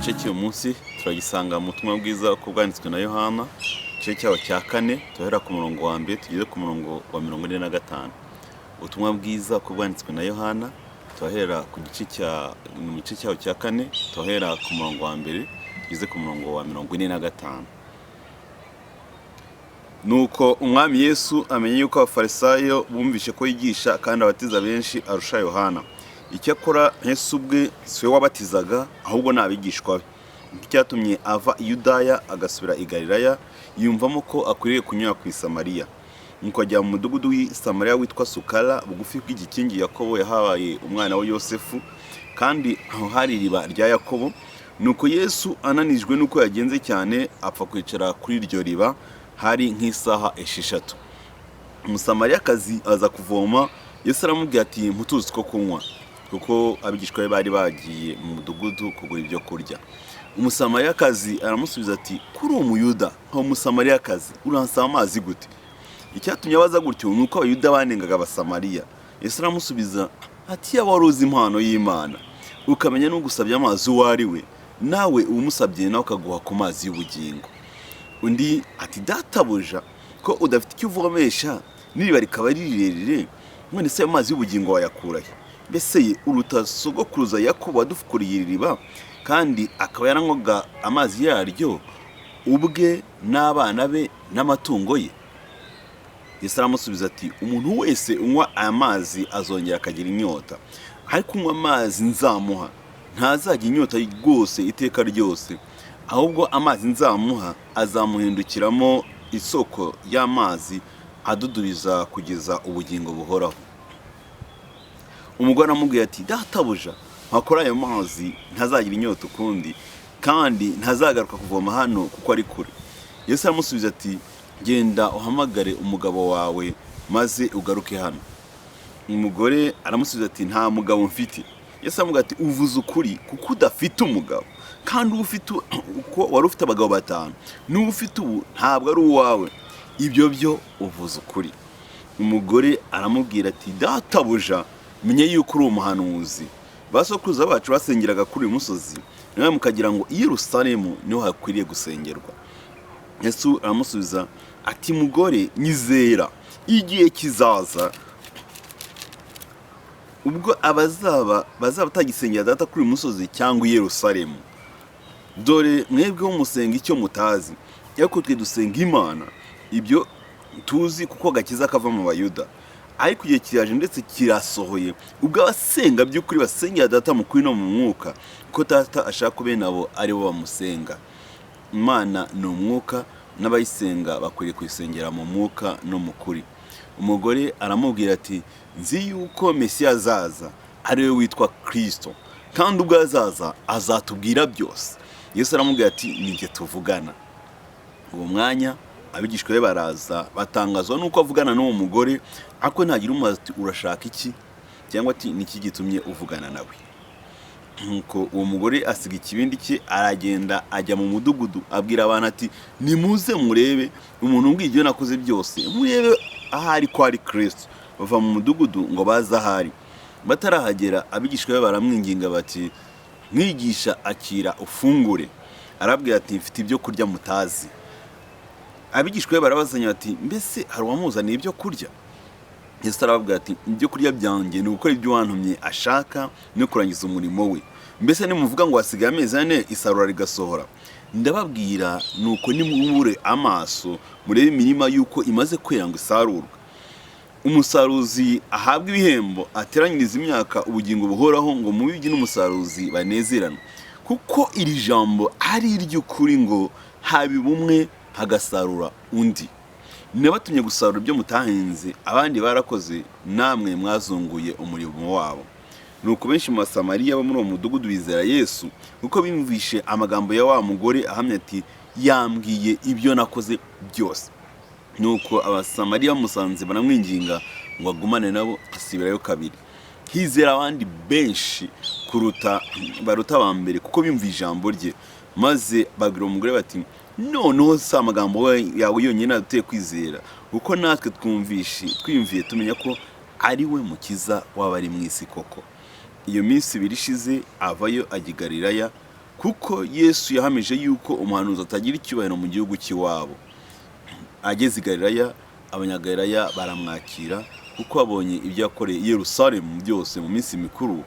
Igice cy'uyu munsi turagisanga mu butumwa bwiza uko bwanditswe na Yohana, igice cyaho cya 4, tuhera ku murongo wa 1 tugeze ku murongo wa 45. Ubutumwa bwiza uko bwanditswe na Yohana, tuhera ku gice cya mu gice cyaho cya 4, tuhera ku murongo wa 1 tugeze ku murongo wa 45. Nuko Umwami Yesu amenya yuko Abafarisayo bumvishe ko yigisha kandi abatiza benshi arusha Yohana. Icyakora Yesu ubwe si we wabatizaga, ahubwo ni abigishwa be. Icyatumye ava i Yudaya agasubira i Galilaya, yumvamo ko akwiriye kunyura ku i Samariya. Nuko ajya mu mudugudu w'i Samariya witwa Sukara, bugufi bw'igikingi Yakobo yahaye umwana we Yosefu, kandi aho hari iriba rya Yakobo. Nuko Yesu ananijwe n'uko yagenze cyane, apfa kwicara kuri iryo riba, hari nk'isaha 6. Umusamariyakazi aza kuvoma. Yesu aramubwira ati: "Mpa utuzi two kunywa," kuko abigishwa be bari bagiye mu mudugudu kugura ibyo kurya. Umusamariyakazi aramusubiza ati: "Kuri Umuyuda nka Umusamariyakazi, uransaba amazi gute?" Icyatumye abaza gutyo ni uko Abayuda banengaga Abasamariya. Yesu aramusubiza ati: "Yaba wari uzi impano y'Imana, ukamenya n'ugusabye amazi uwo ari we, nawe umusabye nawe akaguha ku mazi y'ubugingo." Undi ati: "Databuja, ko udafite icyo uvomesha, n'iriba rikaba ari rirerire, none se ayo mazi y'ubugingo wayakurahe? Mbese ye uruta sogokuruza Yakobo wadufukuriye iri riba, kandi akaba yaranywaga amazi yaryo ubwe n'abana be n'amatungo ye?" Yesu aramusubiza ati: "Umuntu wese unywa aya mazi azongera akagira inyota, ariko unywa amazi nzamuha ntazajya inyota rwose iteka ryose, ahubwo amazi nzamuha azamuhindukiramo isoko y'amazi adudubiza kugeza ubugingo buhoraho." Umugore aramubwira ati: "Databuja, mpakora ayo mazi ntazagira inyota ukundi, kandi ntazagaruka kuvoma hano kuko ari kure." Yesu aramusubiza ati: "Genda uhamagare umugabo wawe maze ugaruke hano." Umugore aramusubiza ati: "Nta mugabo mfite." Yesu aramubwira ati: "Uvuze ukuri kuko udafite umugabo, kandi uba ufite uko wari ufite abagabo 5, n'uwo ufite ubu ntabwo ari uwawe. Ibyo byo uvuze ukuri." Umugore aramubwira ati: "Databuja, menye yuko uri umuhanuzi. Ba sokuruza bacu basengeraga kuri uyu musozi, nawe mukagira ngo i Yerusalemu niho hakwiriye gusengerwa." Yesu aramusubiza ati: "Mugore, nyizera, igihe kizaza ubwo abazaba bazaba batagisengera Data kuri uyu musozi cyangwa i Yerusalemu. Dore mwebwe musenga icyo mutazi, ariko twe dusenga Imana ibyo tuzi, kuko agakiza kava mu Bayuda. Ariko igihe kiraje ndetse kirasohoye ubwo abasenga by'ukuri basengera Data mu kuri no mu mwuka, kuko Data ashaka ko bene abo ari bo bamusenga. Imana ni umwuka, n'abayisenga bakwiriye kuyisengera mu mwuka no mu kuri." Umugore aramubwira ati: "Nzi yuko Mesiya azaza, ari we witwa Kirisito, kandi ubwo azaza azatubwira byose." Yesu aramubwira ati: "Ni jye tuvugana." Uwo mwanya abigishwa be baraza, batangazwa n'uko avugana n'uwo mugore, ariko ntagira umubaza ati: "Urashaka iki?" cyangwa ati: "Niki gitumye uvugana nawe?" Nuko uwo mugore asiga ikibindi cye, aragenda ajya mu mudugudu, abwira abantu ati: "Nimuze murebe umuntu umbwiye ibyo nakoze byose, murebe ahari ko ari Kirisito." Bava mu mudugudu ngo baze ahari. Batarahagera, abigishwa be baramwinginga bati: "Mwigisha, akira ufungure." Arabwira ati: "Mfite ibyo kurya mutazi." Abigishwa be barabazanya bati: "Mbese hari uwamuzaniye ibyo kurya?" Yesu arababwira ati: "Ibyo kurya byanjye ni ugukora ibyo uwantumye ashaka no kurangiza umurimo we. Mbese nimuvuga ngo hasigaye amezi 4 isarura rigasohora? Ndababwira nuko nimwubure amaso murebe imirima yuko imaze kwera ngo isarurwe. Umusaruzi ahabwe ibihembo, ateranyiriza imyaka ubugingo buhoraho, ngo umubibyi n'umusaruzi banezeranwe. Kuko iri jambo ari iry'ukuri ngo: habiba umwe, hagasarura undi. Nabatumye gusarura ibyo mutahinze, abandi barakoze, namwe mwazunguye umurimo wabo." Nuko benshi mu Basamariya bo muri uwo mudugudu bizera Yesu, kuko bumvishe amagambo ya wa mugore ahamya ati: "Yambwiye ibyo nakoze byose." Nuko Abasamariya bamusanze baramwinginga ngo agumane nabo, asibirayo kabiri. Hizera abandi benshi kuruta baruta aba mbere, kuko bimva ijambo rye. Maze babwira umugore bati: "Noneho si amagambo yawe yonyine aduteye kwizera, kuko natwe twumvishe, twiyumviye, tumenya ko ari we Mukiza w'abari mu isi koko." Iyo minsi 2 ishize, avayo ajya i Galilaya. Kuko Yesu yahamije yuko umuhanuzi atagira icyubahiro mu gihugu cy'iwabo. Ageze i Galilaya, Abanyagalilaya baramwakira, kuko babonye ibyo yakoreye i Yerusalemu byose mu minsi mikuru,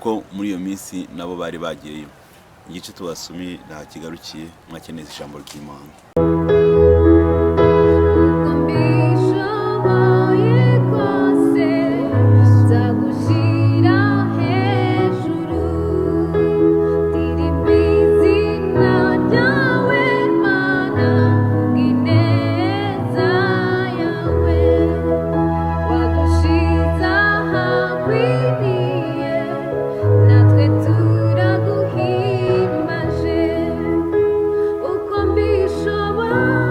ko muri iyo minsi nabo bari bagiyeyo. Igice tubasumiye nta kigarukiye. Mwakeneye ijambo ry'Imana. Uko mbishoboye kose nzagushyira hejuru, ndirimba izina ryawe Mana, mvuga ineza yawe. Wadushyize ahakwiriye, natwe turaguhimbaje. Uko mbishoboye.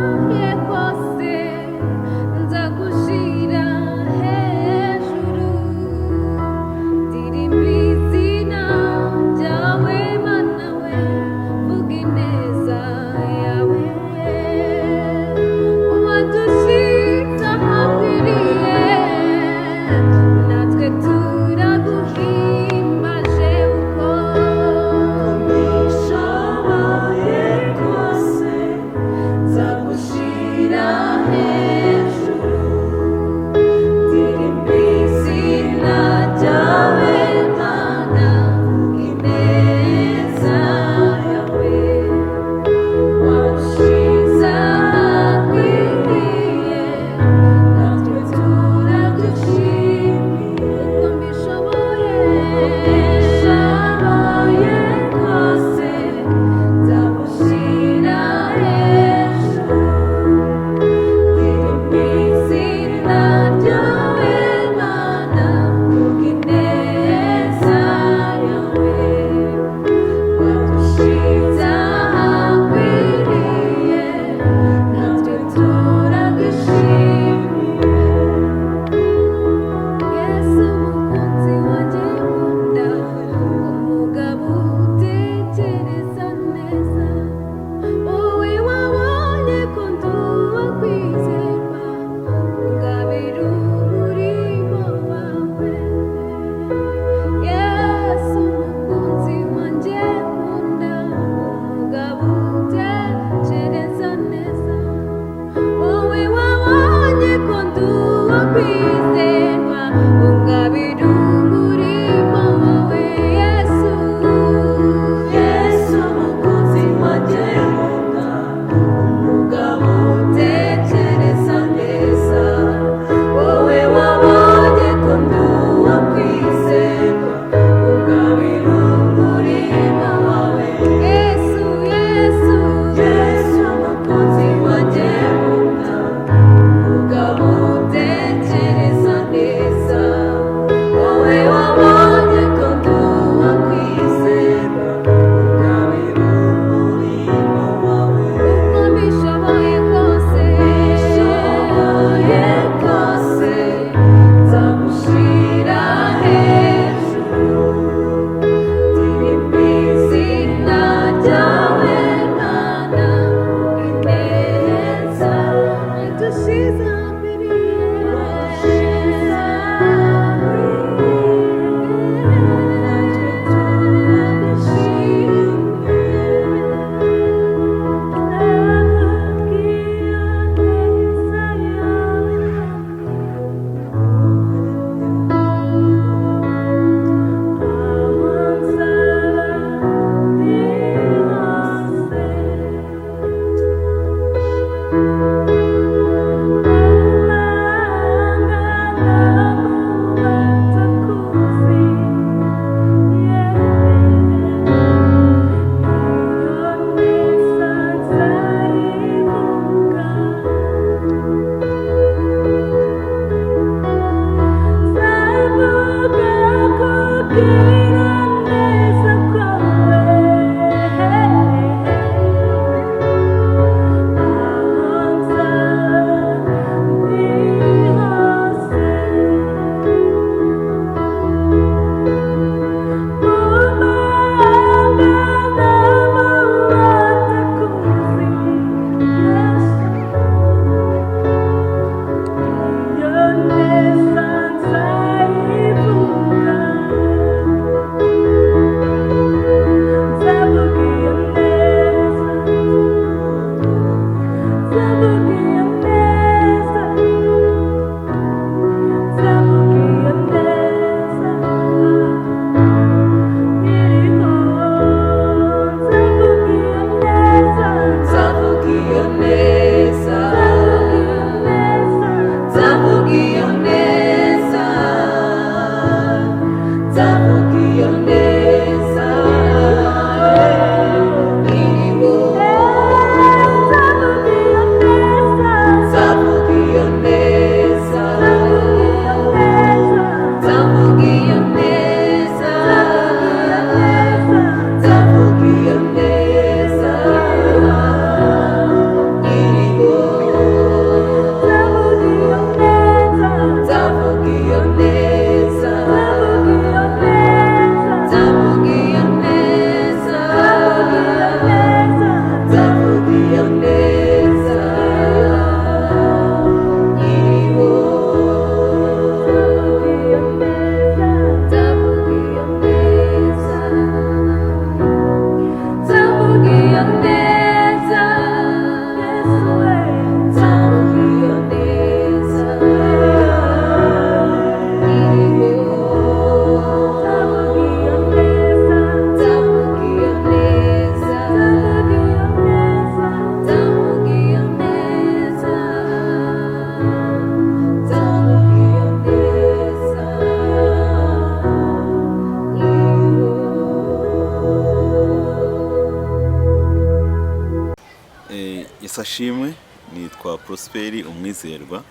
Yesu ashimwe. Nitwa Prosperi Umwizerwa.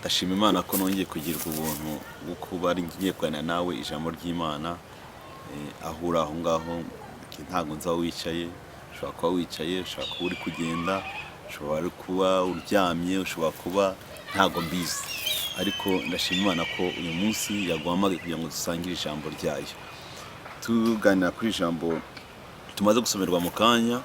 Ndashima Imana ko nongeye kugirwa ubuntu bwo kuba ari ngiye kuganira nawe ijambo ry'Imana. Aho uri aho ngaho, ntabwo nzi aho wicaye. Ushobora kuba wicaye, ushobora kuba uri kugenda, ushobora kuba uryamye, ushobora kuba, ntabwo mbizi, ariko ndashima Imana ko uyu munsi yaguhamagaye kugira ngo dusangire ijambo ryayo, tuganira kuri ijambo tumaze gusomerwa mu kanya.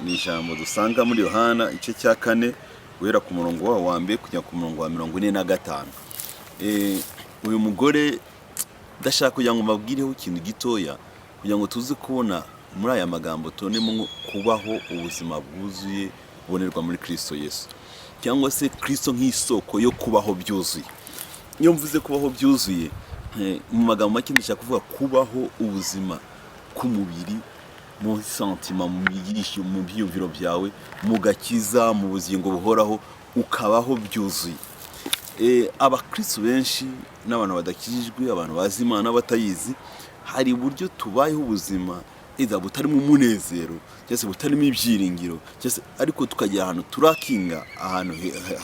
Ni ijambo dusanga muri Yohana igice cya 4, guhera ku murongo wawo wa 1 kujya ku murongo wa 45. Uyu mugore ndashaka kugira ngo mbabwireho ikintu gitoya, kugira ngo tuze kubona muri aya magambo, tubonemo kubaho ubuzima bwuzuye bubonerwa muri Kristo Yesu, cyangwa se Kristo nk'isoko yo kubaho byuzuye. Iyo mvuze kubaho byuzuye, mu magambo make ndashaka kuvuga kubaho ubuzima k'umubiri, mu sentiments, mu myigishyo, mu byiyumviro byawe, mu gakiza, mu bugingo buhoraho, ukabaho byuzuye. Abakristo benshi n'abantu badakijijwe, abantu bazi Imana batayizi, hari uburyo tubayeho ubuzima eza butarimo umunezero cyangwa se butarimo ibyiringiro cyangwa se, ariko tukagera ahantu turakinga ahantu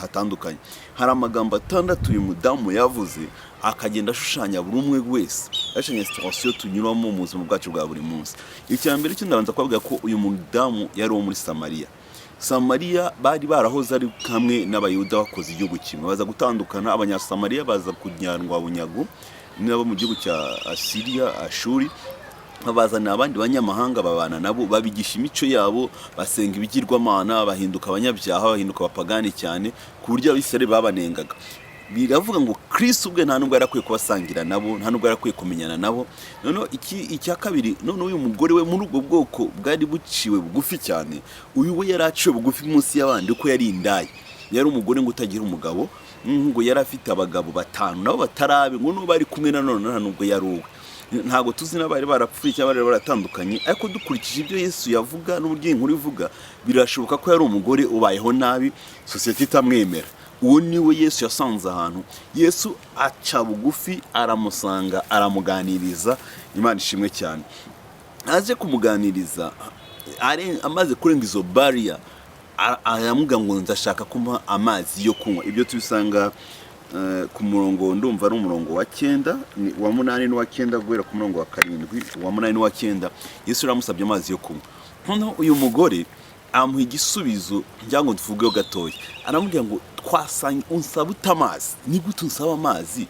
hatandukanye. Hari amagambo atandatu uyu mudamu yavuze, akagenda ashushanya buri umwe wese, ashushanya situation tunyuramo mu buzima bwacu bwa buri munsi. Icya mbere cyo, ndabanza kubabwira ko uyu mudamu yari uwo muri Samariya. Samariya bari barahoze ari hamwe n'Abayuda, bakoze igihugu kimwe, baza gutandukana. Abanyasamariya baza kujyanwa bunyago n'abo mu gihugu cya Asiriya, Ashuri, babazanira abandi banyamahanga, babana nabo, babigisha imico yabo, basenga ibigirwamana, bahinduka abanyabyaha, bahinduka abapagani cyane, ku buryo Abisirayeli babanengaga. Biravuga ngo Kristo ubwe nta nubwo yari akwiye kubasangira nabo, nta nubwo yari akwiye kumenyana nabo. Noneho iki icya kabiri, noneho uyu mugore we muri ubwo bwoko bwari buciwe bugufi cyane, uyu we yari aciwe bugufi munsi y'abandi kuko yari indaya. Yari umugore ngo utagira umugabo, ngo yari afite abagabo batanu nabo batarabe, ngo n'ubu bari kumwe nanone nta nubwo yari uwe. Ntabwo tuzi n'abari barapfuye cyangwa bari baratandukanye, ariko dukurikije ibyo Yesu yavuga n'uburyo iyi nkuru ivuga, birashoboka ko yari umugore ubayeho nabi, sosiyete itamwemera. Uwo niwe Yesu yasanze ahantu. Yesu aca bugufi, aramusanga, aramuganiriza. Imana ishimwe cyane. Aje kumuganiriza, amaze kurenga izo barrier, aramubwira ngo ndashaka kumuha amazi yo kunywa. Ibyo tubisanga ku murongo, ndumva ari umurongo wa 9, wa 8 n'uwa 9, guhera ku murongo wa 7, uwa 8 n'uwa 9. Yesu yaramusabye amazi yo kunywa. Noneho uyu mugore amuha igisubizo ngira ngo tuvugeho gatoya. Aramubwira ngo twasanga unsaba ute amazi? Ni gute unsaba amazi?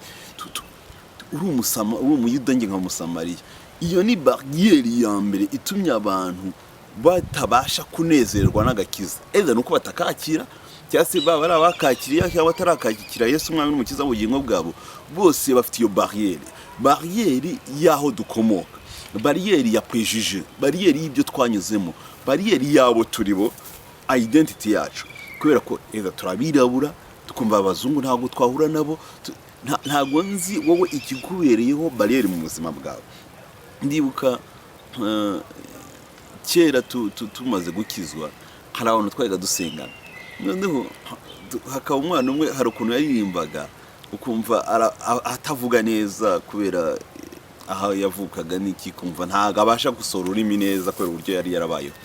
Uri Umuyuda, njye nka Musamariya. Iyo ni barrière ya mbere itumye abantu batabasha kunezerwa n'agakiza. Eza ni uko batakakira, cyangwa se baba ari abakakiriye cyangwa batarakakira Yesu Umwami n'Umukiza mu bugingo bwabo, bose bafite iyo barrière, barrière y'aho dukomoka, barrière ya préjugé, barrière y'ibyo twanyuzemo, barrière y'abo turi bo, identity yacu, kubera ko eza turabirabura, tukumva abazungu ntabwo twahura nabo. Ntabwo nzi wowe ikikubereyeho barrière mu buzima bwawe. Ndibuka kera tumaze gukizwa, hari abantu twajyaga dusengana, noneho hakaba umwana umwe, hari ukuntu yaririmbaga ukumva atavuga neza kubera aho yavukaga n'iki, kumva ntabwo abasha gusohora ururimi neza kubera uburyo yari yarabayeho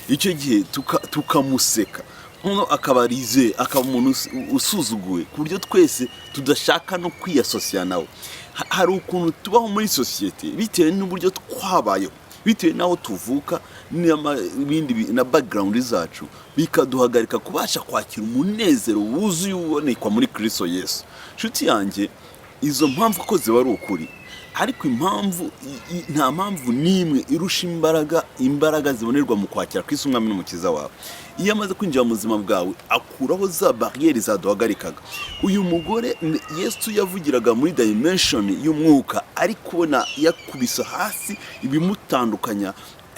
icyo gihe, tukamuseka. Noneho akaba arize, akaba umuntu usuzuguwe, ku buryo twese tudashaka no kwiyasosiya nawe. Hari ukuntu tubaho muri sosiyete bitewe n'uburyo twabayeho, bitewe n'aho tuvuka, n'ibindi na background zacu, bikaduhagarika kubasha kwakira umunezero wuzuye ubonekwa muri Kristo Yesu. Nshuti yanjye, izo mpamvu ko ziba ari ukuri, ariko impamvu nta mpamvu n'imwe irusha imbaraga imbaraga zibonerwa mu kwakira Kristo Umwami n'Umukiza wawe. Iyo amaze kwinjira mu buzima bwawe, akuraho za barrière zaduhagarikaga. Uyu mugore Yesu yavugiraga muri dimension y'umwuka, ari kubona yakubise hasi ibimutandukanya.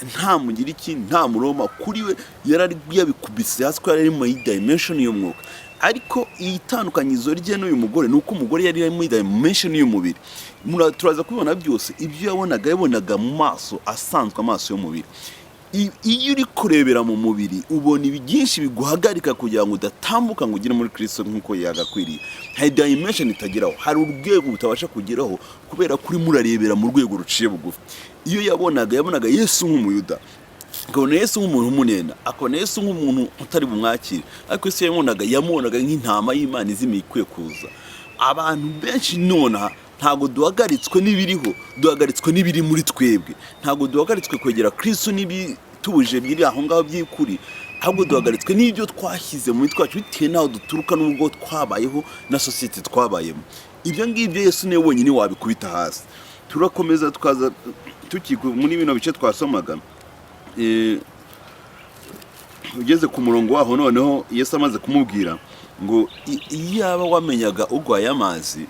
Nta Mugiriki, nta Muroma, kuri we yarari yabikubise hasi ko yari ari muri dimension y'umwuka. Ariko itandukanyizo rye n'uyu mugore ni uko umugore yari ari muri dimension y'umubiri. Turaza kubibona byose. Ibyo yabonaga, yabonaga mu maso asanzwe, amaso y'umubiri. Iyo uri kurebera mu mubiri, ubona ibi byinshi biguhagarika kugira ngo udatambuka ngo ugere muri Kristo nk'uko yagakwiriye. Hari dimension itageraho, hari urwego utabasha kugeraho kubera ko urimo urarebera mu rwego ruciye bugufi. Iyo yabonaga, yabonaga Yesu nk'Umuyuda. Akabona Yesu nk'umuntu umunena, akabona Yesu nk'umuntu utari bumwakire. Ariko Yesu yamubonaga nk'intama y'Imana izimiye ikwiye kuza. Abantu benshi nonaha ntabwo duhagaritswe n'ibiriho, duhagaritswe n'ibiri muri twebwe. Ntabwo duhagaritswe kwegera Kristo n'ibituje biri aho ngaho by'ukuri, ahubwo duhagaritswe n'ibyo twashyize mu mitwe yacu bitewe n'aho duturuka n'ubwo twabayeho na sosiyete twabayemo. Ibyo ngibyo Yesu niwe wenyine wabikubita hasi. Turakomeza, tukaza tukiri muri bino bice twasomaga. Ugeze ku murongo waho, noneho Yesu amaze kumubwira ngo iyaba wamenyaga urwaye amazi,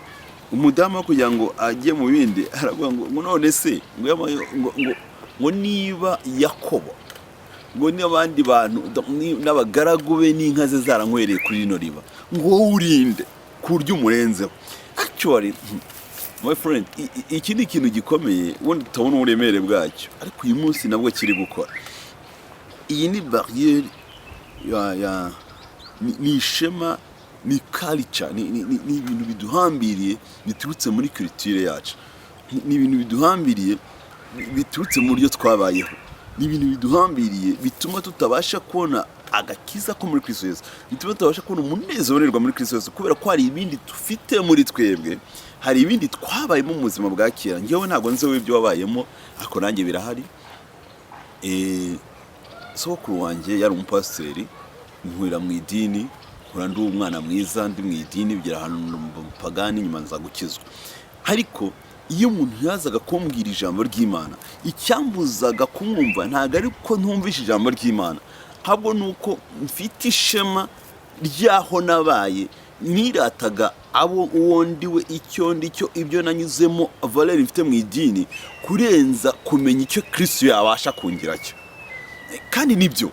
umudamu wo kugira ngo ajye mu bindi aravuga ngo none se ngo ngo niba Yakobo ngo n'abandi bantu n'abagaragu be n'inka ze zaranywereye kuri rino riba, ngo wowe urinde ku buryo umurenzeho? Actually, my friend, iki ni ikintu gikomeye ubundi tutabona uburemere bwacyo, ariko uyu munsi nabwo kiri gukora. Iyi ni barrière ya ni ishema, ni culture, ni ibintu biduhambiriye biturutse muri culture yacu, ni ibintu biduhambiriye biturutse mu buryo twabayeho, ni ibintu biduhambiriye bituma tutabasha kubona agakiza ko muri Kristo Yesu, bituma tutabasha kubona umunezero ubonerwa muri Kristo Yesu, kubera ko hari ibindi dufite muri twebwe, hari ibindi twabayemo mu buzima bwa kera. Njyewe ntabwo nzi wowe ibyo wabayemo, ariko nanjye birahari. Sogokuru wanjye yari umupasiteri, nkurira mu idini, nkura ndi umwana mwiza, ndi mu idini, bigera ahantu mu pagani, nyuma nza gukizwa. Ariko iyo umuntu yazaga kumbwira ijambo ry'Imana, icyambuzaga kumwumva ntabwo ari ko ntumvishe ijambo ry'Imana, ahubwo ni uko mfite ishema ry'aho nabaye, nirataga abo uwo ndiwe, icyo ndi cyo, ibyo nanyuzemo, valeur mfite mu idini, kurenza kumenya icyo Kristo yabasha kungira cyo. Kandi nibyo,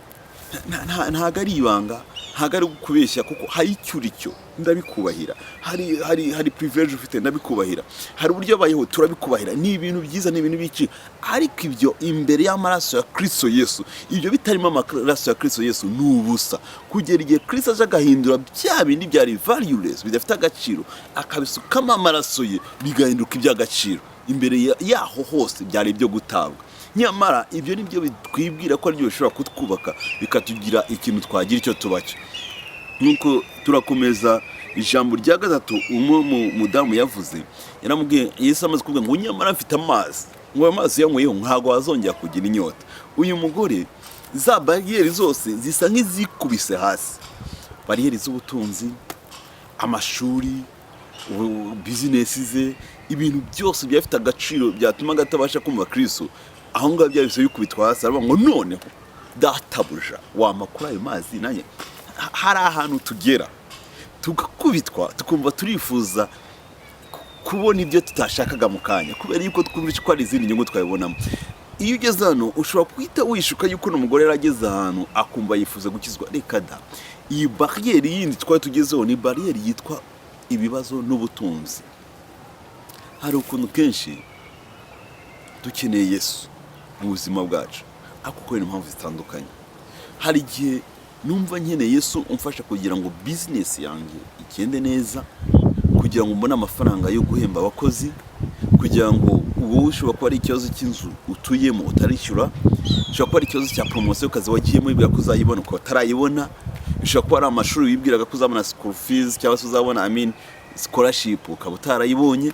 ntabwo ari ibanga, ntabwo ari kubeshya, kuko hari icyo uri cyo, ndabikubahira. Hari privilege ufite, ndabikubahira. Hari uburyo abayeho, turabikubahira. Ni ibintu byiza, ni ibintu biki, ariko ibyo imbere y'amaraso ya Kristo Yesu, ibyo bitarimo amaraso ya Kristo Yesu ni ubusa, kugera igihe Kristo aje agahindura bya bindi byari valueless, bidafite agaciro, akabisukamo amaraso ye, bigahinduka iby'agaciro. Imbere yaho hose byari ibyo gutabwa. Nyamara ibyo ni byo twibwira ko aribyo bishobora kutwubaka, bikatugira ikintu twagira icyo tuba cyo. Nuko turakomeza. Ijambo rya gatatu umwe mu mudamu yavuze, yaramubwiye, Yesu amaze kuvuga ngo nyamara mfite amazi, ngo ayo mazi uyanyweyeho ntabwo wazongera kugira inyota. Uyu mugore za bariyeri zose zisa nk'izikubise hasi: bariyeri z'ubutunzi, amashuri, bizinesi ze, ibintu byose byafite agaciro byatumaga atabasha kumva Kristo, aho ngaho byahise bikubitwa hasi. Aravuga ngo noneho databuja, wampa kuri ayo mazi nanjye. Hari ahantu tugera tugakubitwa, tukumva turifuza kubona ibyo tutashakaga mu kanya, kubera yuko twumvise ko hari izindi nyungu twabibonamo. Iyo ugeze hano ushobora guhita wishuka yuko uno mugore yari ageze ahantu akumva yifuza gukizwa. Reka da. Iyi bariyeri yindi twari tugezeho ni bariyeri yitwa ibibazo n'ubutunzi. Hari ukuntu kenshi dukeneye Yesu mu buzima bwacu, ariko kubera impamvu zitandukanye. Hari igihe numva nkeneye Yesu umfasha kugira ngo bizinesi yanjye igende neza, kugira ngo mbone amafaranga yo guhemba abakozi, kugira ngo wowe, ushobora kuba ari ikibazo cy'inzu utuyemo utarishyura, ushobora kuba ari ikibazo cya promotion y'akazi wagiyemo wibwira ko uzayibona ukaba utarayibona, bishobora kuba ari amashuri wibwiraga ko uzabona school fees cyangwa se uzabona, I mean, scholarship, ukaba utarayibonye.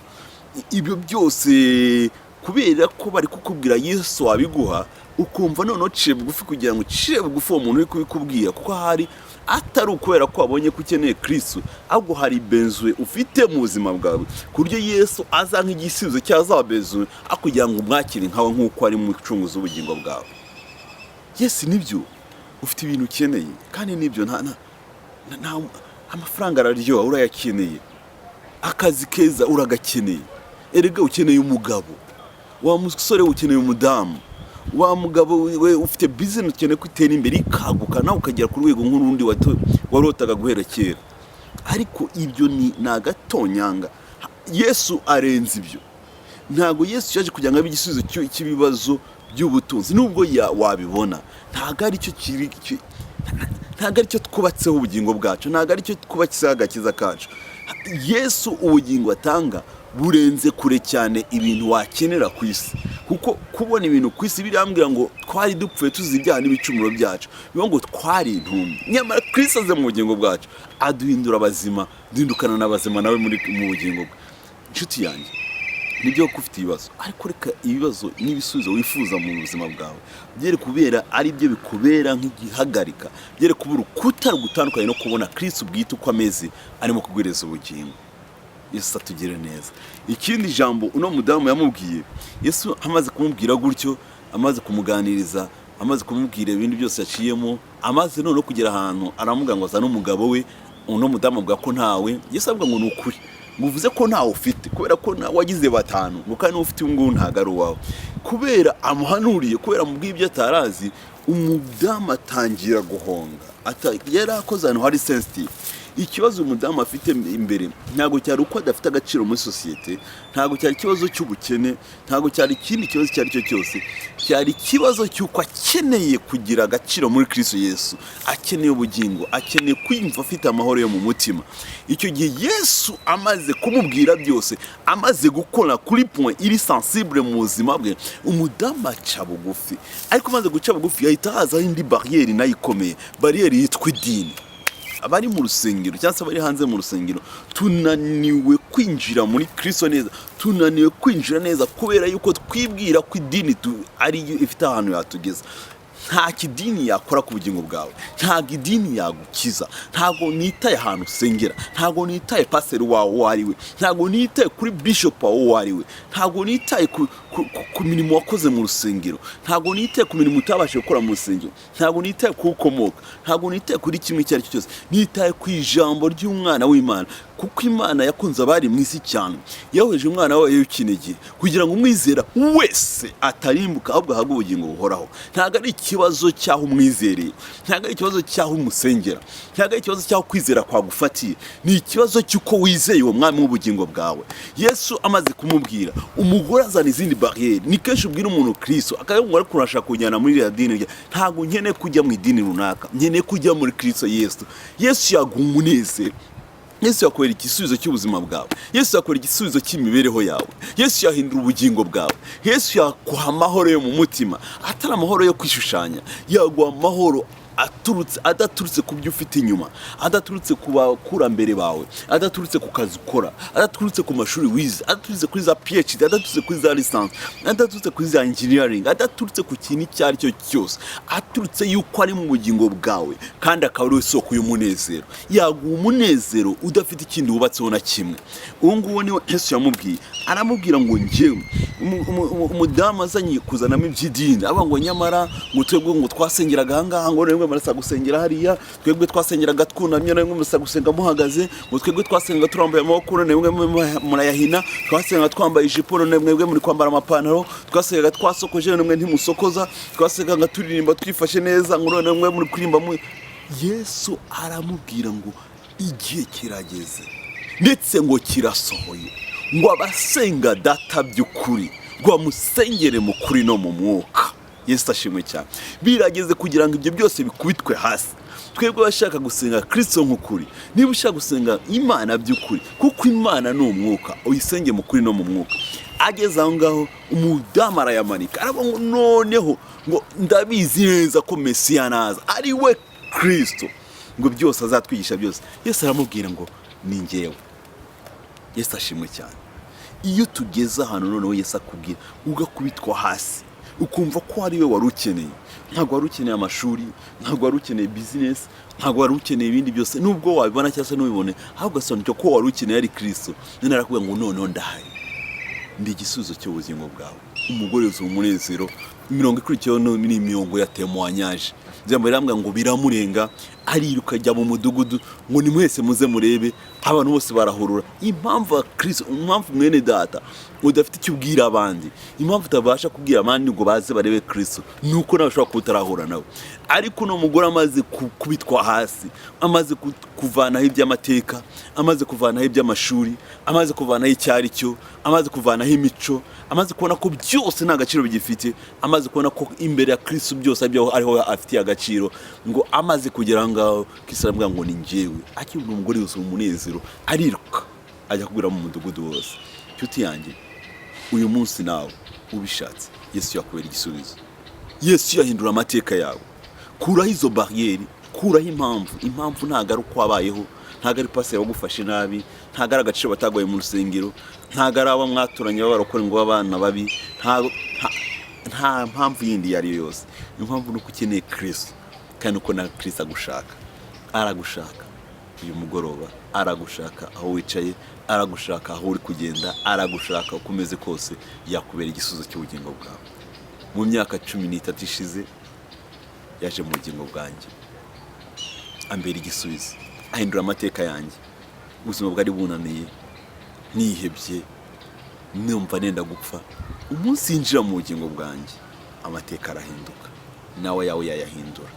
Ibyo byose kubera ko bari kukubwira Yesu wabiguha, ukumva noneho uciye bugufi kugira ngo ucire bugufi uwo muntu uri kubikubwira, kuko ahari atari ukubera ko wabonye ko ukeneye Kristo, ahubwo hari besoin ufite mu buzima bwawe, ku buryo Yesu aza nk'igisubizo cya za besoin, aho kugira ngo umwakire nkawe nk'uko ari mu mucunguzi w'ubugingo bwawe. Yesu, nibyo, ufite ibintu ukeneye, kandi nibyo, nta amafaranga araryoha, urayakeneye. Akazi keza uragakeneye. Erega ukeneye umugabo, wa musore we ukeneye umudamu, wa mugabo we ufite bizinesi ukeneye ko itera imbere ikaguka, nawe ukagera ku rwego nk'urundi warotaga guhera kera. Ariko ibyo ni agatonyanga. Yesu arenze ibyo. Ntabwo Yesu yaje kugira ngo abe igisubizo cy'ibibazo by'ubutunzi, nubwo wabibona. Ntabwo ari cyo kiri, ntabwo ari cyo twubatseho ubugingo bwacu, ntabwo ari cyo twubatseho agakiza kacu. Yesu ubugingo atanga burenze kure cyane ibintu wakenera ku isi. Kuko kubona ibintu ku isi birambwira ngo twari dupfuye tuzi ibyaha n'ibicumuro byacu, bivuga ngo twari intumbi. Nyamara Kristo aze mu bugingo bwacu, aduhindura abazima, duhindukana n'abazima nawe muri mu bugingo bwe. Inshuti yanjye, nibyo ko ufite ibibazo, ariko reka ibibazo n'ibisubizo wifuza mu buzima bwawe byere kubera ari byo bikubera nk'igihagarika, byere kuba urukuta rugutandukanye no kubona Kristo bwite uko ameze arimo kuguhereza ubugingo. Yesu atugire neza. Ikindi jambo uno mudamu yamubwiye, Yesu amaze kumubwira gutyo, amaze kumuganiriza, amaze kumubwira ibindi byose yaciyemo, amaze noneho kugera ahantu aramubwira ngo azane umugabo we. Uno mudamu avuga ko ntawe. Yesu avuga ngo ni ukuri ngo uvuze ko ntawe ufite, kubera ko wagize batanu, ngo kandi n'uwo ufite ubu ngubu ntabwo ari uwawe. Kubera amuhanuriye, kubera amubwiye ibyo atarazi, umudamu atangira guhonga. Yari akoze ahantu hari sensitive. Ikibazo umudamu afite imbere ntabwo cyari uko adafite agaciro muri sosiyete, ntabwo cyari ikibazo cy'ubukene, ntabwo cyari ikindi kibazo icyo ari cyo cyose. Cyari ikibazo cy'uko akeneye kugira agaciro muri Kristo Yesu, akeneye ubugingo, akeneye kwiyumva afite amahoro yo mu mutima. Icyo gihe Yesu amaze kumubwira byose, amaze gukora kuri point iri sensible mu buzima bwe, umudamu aca bugufi. Ariko amaze guca bugufi, yahita hazaho indi bariyeri nayo ikomeye, bariyeri yitwa idini. Abari mu rusengero cyangwa se abari hanze mu rusengero, tunaniwe kwinjira muri Kristo neza, tunaniwe kwinjira neza kubera yuko twibwira ko idini ariyo ifite ahantu yatugeza. Nta kidini yakora ku bugingo bwawe, ntabwo idini yagukiza. Ntabwo nitaye ahantu usengera, ntabwo nitaye paseri wawe uwo ari we, ntabwo nitaye kuri bishop wawe uwo ari we, ntabwo nitaye ku mirimo wakoze mu rusengero, ntabwo nitaye ku mirimo utabashije gukora mu rusengero, ntabwo nitaye ku ukomoka, ntabwo nitaye kuri kimwe icyo ari cyo cyose. Nitaye ku ijambo ry'umwana w'Imana, kuko Imana yakunze abari mu isi cyane, yohereje umwana wayo w'ikinege kugira ngo umwizera wese atarimbuka, ahubwo ahabwe ubugingo buhoraho. Ntabwo ari ikibazo cy'aho umwizereye, ntabwo ari ikibazo cy'aho umusengera, ntabwo ari ikibazo cy'aho kwizera kwagufatiye, ni ikibazo cy'uko wizeye uwo mwami w'ubugingo bwawe. Yesu amaze kumubwira, umugore azana izindi bariyeri. Ni kenshi ubwira umuntu Kristo, akavuga ariko urashaka kujyana muri iriya dini. Ntabwo nkeneye kujya mu idini runaka, nkeneye kujya muri Kristo Yesu. Yesu yaguha umunezero, Yesu yakubera igisubizo cy'ubuzima bwawe, Yesu yakubera igisubizo cy'imibereho yawe, Yesu yahindura ubugingo bwawe, Yesu yaguha amahoro yo mu mutima atari amahoro yo kwishushanya, yaguha amahoro aturutse adaturutse ku byo ufite inyuma, adaturutse ku bakurambere bawe, adaturutse ku kazi ukora, adaturutse ku mashuri wize, adaturutse kuri za PhD, adaturutse kuri za licence, adaturutse kuri za engineering, adaturutse ku kintu icyo ari cyo cyose, aturutse yuko ari mu bugingo bwawe kandi akaba ari we soko y'umunezero. Yaguha umunezero udafite ikindi wubatseho na kimwe. Uwo nguwo niwe Yesu yamubwiye, aramubwira ngo njyewe umudamu azanye kuzanamo iby'idini, avuga ngo nyamara ngo twebwe ngo twasengeraga ahangaha, ngo none murasa gusengera hariya, twebwe twasengeraga twunamye, none murasa gusenga muhagaze, ngo twebwe twasengaga turambuye amaboko, none mwebwe murayahina, twasengaga twambaye ijipo, none mwebwe muri kwambara amapantaro, twasengaga twasokoje, none mwe ntimusokoza, twasengaga turirimba twifashe neza, ngo none mwe muri kuririmba mu. Yesu aramubwira ngo igihe kirageze, ndetse ngo kirasohoye, ngo abasenga Data by'ukuri ngo bamusengere mu kuri no mu mwuka. Yesu ashimwe cyane. Birageze kugira ngo ibyo byose bikubitwe hasi, twebwe abashaka gusenga Kirisito nk'ukuri. Niba ushaka gusenga Imana by'ukuri, kuko Imana ni umwuka, uyisenge mu kuri no mu mwuka. Ageze aho ngaho, umudamu arayamanika, aravuga ngo noneho ngo ndabizi neza ko Mesiya naza, ari we Kirisito, ngo byose azatwigisha byose. Yesu aramubwira ngo ni njyewe. Yesu ashimwe cyane. Iyo tugeze ahantu noneho Yesu akubwira, ugakubitwa hasi, ukumva ko ari we wari ukeneye. Ntabwo wari ukeneye amashuri, ntabwo wari ukeneye bizinesi, ntabwo wari ukeneye ibindi byose, nubwo wabibona cyangwa se ntubibone, ahubwo ugasobanukirwa ko wari ukeneye ari Kirisito. None arakubwira ngo noneho ndahari, ndi igisubizo cy'ubugingo bwawe. Umugore yuzuye umunezero. Imirongo ikurikiyeho ni imirongo ya témoignage. Ijambo rirambwira ngo biramurenga, ariruka ajya mu mudugudu ngo ni mwese muze murebe. Abantu bose barahurura. Impamvu ya Kristo, impamvu mwene data udafite icyo ubwira abandi, impamvu utabasha kubwira abandi ngo baze barebe Kristo, ni uko nawe ushobora kuba utarahura nawe. Ariko uno mugore amaze kubitwa hasi, amaze kuvanaho iby'amateka, amaze kuvanaho iby'amashuri, amaze kuvanaho icyo ari cyo, amaze kuvanaho imico, amaze kubona ko byose nta gaciro bigifite, amaze kubona ko imbere ya Kristo byose aribyo ariho afitiye agaciro, ngo amaze kugera aho ngaho, Kristo aramubwira ngo ni njyewe. Akibona umugore yuzuye umunezero, ariruka ajya kubwira mu mudugudu wose. Inshuti yanjye, uyu munsi nawe Ubishatse, Yesu yakubera igisubizo. Yesu yahindura amateka yawe. Kuraho izo bariyeri, kuraho impamvu. Impamvu ntabwo ari uko wabayeho, ntabwo ari pasiteri wagufashe nabi, ntabwo ari agaciro bataguhaye mu rusengero, ntabwo ari abo mwaturanye b'abarokore ngo b'abana babi, nta mpamvu yindi iyo ari yo yose. Impamvu ni uko ukeneye Kirisito, kandi uko na Kirisito agushaka. Aragushaka uyu mugoroba, aragushaka aho wicaye, aragushaka aho uri kugenda, aragushaka uko umeze kose. Yakubera igisubizo cy'ubugingo bwawe. Mu myaka 13 ishize yaje mu bugingo bwanjye, ambera igisubizo, ahindura amateka yanjye. Ubuzima bwari bunaniye, nihebye, numva nenda gupfa. Umunsi yinjira mu bugingo bwanjye, amateka arahinduka. Nawe yawe yayahindura.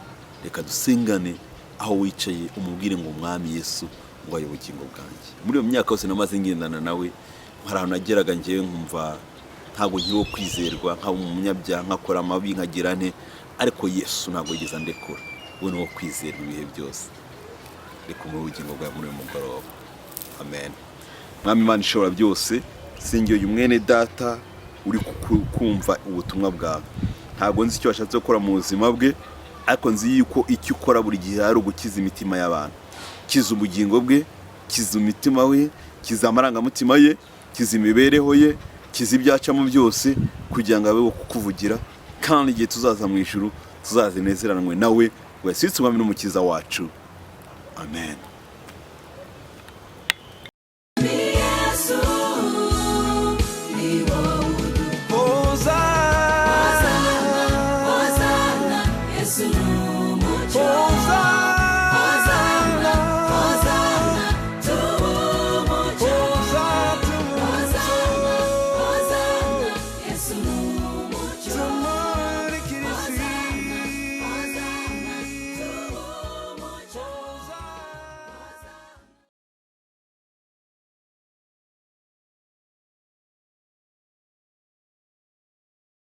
Reka dusengane. Aho wicaye umubwire ngo: "Umwami Yesu, ngo ayo ubugingo bwanjye." Muri iyo myaka yose namaze ngendana nawe, hari ahantu nageraga ngewe nkumva ntabwo nkiri uwo kwizerwa, nkaba umunyabyaha, nkakora amabi, nkagira nte, ariko Yesu ntabwo yigeze andekura. We ni uwo kwizerwa ibihe byose. Reka umuhe ubugingo bwawe muri uyu mugoroba. Amen. Mwami Imana ishobora byose, sengeye uyu mwene data uri kumva ubutumwa bwawe. Ntabwo nzi icyo washatse gukora mu buzima bwe, ariko nzi yuko icyo ukora buri gihe ari ugukiza imitima y'abantu. Kiza ubugingo bwe, kiza umutima we, kiza amarangamutima ye, kiza imibereho ye, kiza ibyo acamo byose, kugira ngo abe wo kukuvugira, kandi igihe tuzaza mu ijuru tuzazinezeranwe nawe. Wese Umwami n'Umukiza wacu, amen. Yesu, ni wowe. Hosanna. Hosana, Hosana, Yesu.